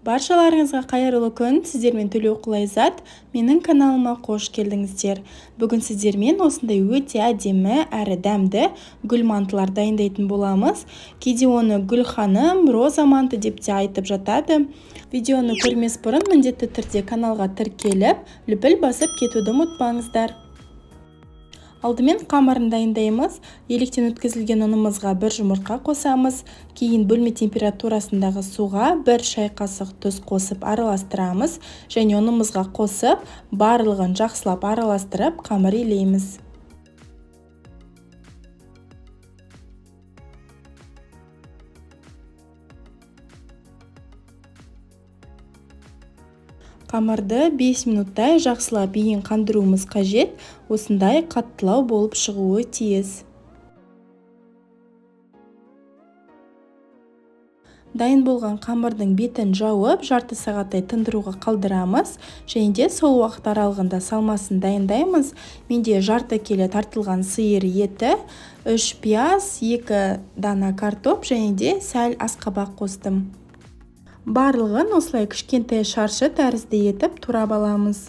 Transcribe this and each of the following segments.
Баршаларыңызға қайырлы күн, сіздермен Төлеуқұл Айзат, менің каналыма қош келдіңіздер. Бүгін сіздермен осындай өте әдемі әрі дәмді гүл мантылар дайындайтын боламыз. Кейде оны гүл ханым, роза манты деп те айтып жатады. Видеоны көрмес бұрын міндетті түрде каналға тіркеліп, лүпіл басып кетуді ұмытпаңыздар. Алдымен қамырын дайындаймыз. Електен өткізілген ұнымызға бір жұмыртқа қосамыз. Кейін бөлме температурасындағы суға бір шай қасық тұз қосып араластырамыз. Және ұнымызға қосып, барлығын жақсылап араластырып, қамыр илейміз. Қамырды 5 минуттай жақсылап иін қандыруымыз қажет, осындай қаттылау болып шығуы тиіс. Дайын болған қамырдың бетін жауып, жарты сағаттай тындыруға қалдырамыз. Және де сол уақыт аралығында салмасын дайындаймыз. Менде жарты келі тартылған сиыр еті, 3 пияз, 2 дана картоп және де сәл асқабақ қостым. Барлығын осылай кішкентай шаршы тәрізді етіп турап аламыз.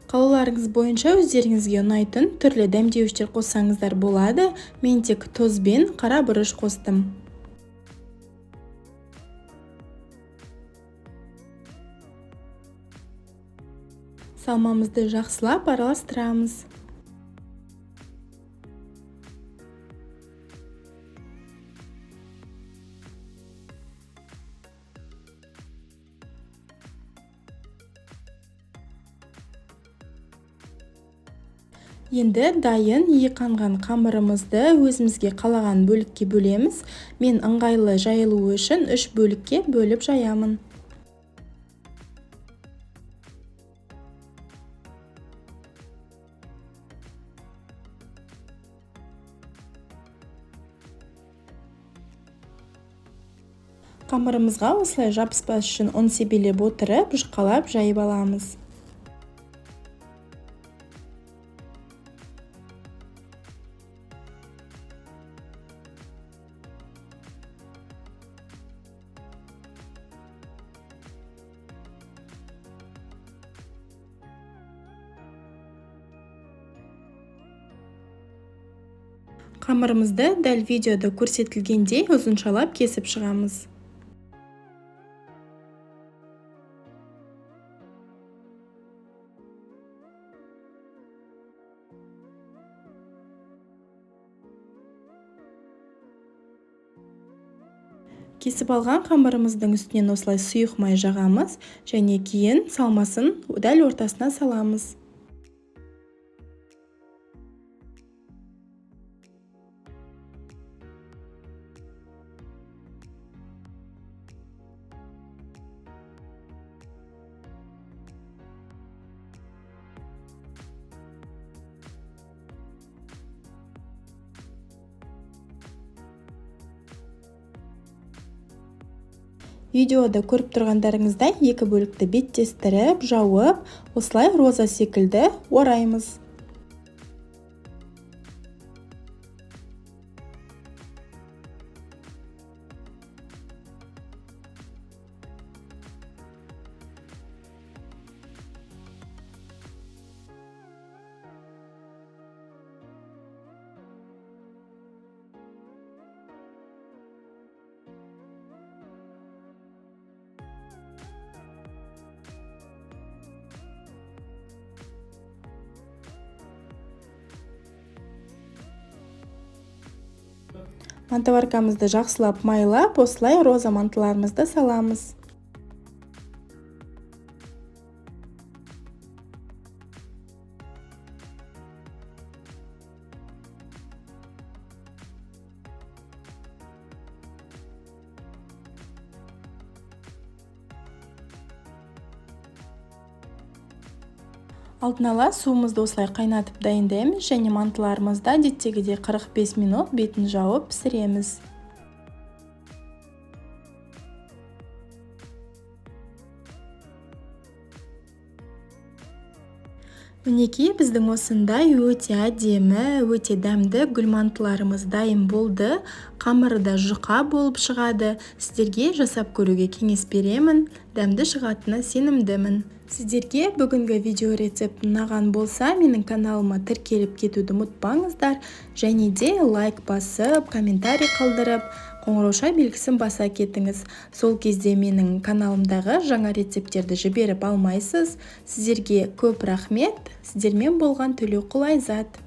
Қалауларыңыз бойынша өздеріңізге ұнайтын түрлі дәмдеуіштер қоссаңыздар болады. Мен тек тұз бен қара бұрыш қостым. Салмамызды жақсылап араластырамыз. Енді дайын иқанған қамырымызды өзімізге қалаған бөлікке бөлеміз. Мен ыңғайлы жайылуы үшін 3 бөлікке бөліп жаямын. Қамырымызға осылай жабыспас үшін ұн себелеп отырып, жұқалап жайып аламыз. Қамырымызды дәл видеода көрсетілгендей ұзыншалап кесіп шығамыз. Кесіп алған қамырымыздың үстінен осылай сұйық май жағамыз және кейін салмасын дәл ортасына саламыз. Видеода көріп тұрғандарыңыздай екі бөлікті беттестіріп, жауып, осылай роза секілді ораймыз. Мантоваркамызды жақсылап майлап, осылай роза мантыларымызды саламыз. Алдын ала суымызды осылай қайнатып дайындаймыз және мантыларымызды әдеттегідей 45 минут бетін жауып пісіреміз. Мінекей, біздің осындай өте әдемі, өте дәмді гүл мантыларымыз дайын болды. Қамыры да жұқа болып шығады. Сіздерге жасап көруге кеңес беремін. Дәмді шығатынына сенімдімін. Сіздерге бүгінгі видео рецепт ұнаған болса, менің каналыма тіркеліп кетуді ұмытпаңыздар. Және де лайк басып, комментарий қалдырып, қоңырауша белгісін баса кетіңіз. Сол кезде менің каналымдағы жаңа рецепттерді жіберіп алмайсыз. Сіздерге көп рахмет. Сіздермен болған Төлеуқұл Айзат.